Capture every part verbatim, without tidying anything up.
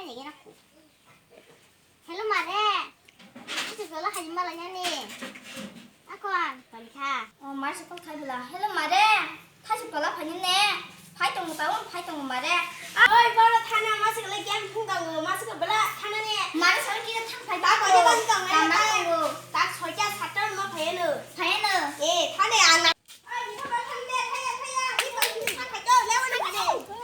Hello mare. Itu kalau haji malah nyani. Aku an palikha. Oh, mari sekol khai bela. Hello mare. Thachi pala phani ne. Phai tong taun, phai tong mare. Oi, bala thana masuk lagi yang phung kang masuk bela thana ne. Mare sal kita thang phai. Tak kau jalan kang ne. Tama kau. Tak soja satar ma phai ne. Phai ne. Eh, thane ana. Oi, kita bala thana ne, thaya, thaya. Ini bala thana kau lewa ne kade.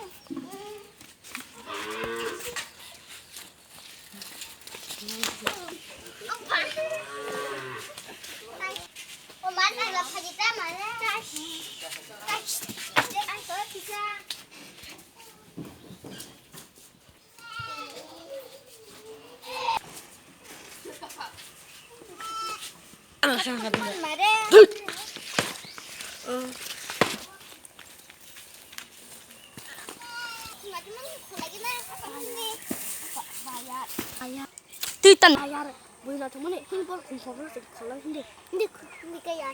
Twi tan. Ayar, bui la thumani, hin bol khum khobro se khala hindi. Hindi, hindi kaya.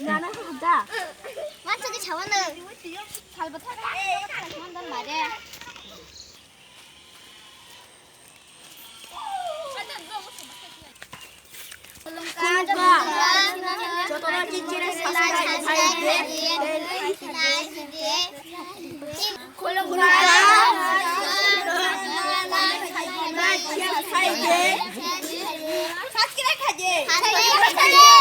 Nana hada. Mansa ke chawan na. Salba thara. Mandan mare. Khulumkha. Jotono chichire subscribe khaide. Khulumkha. Subscribe khaide.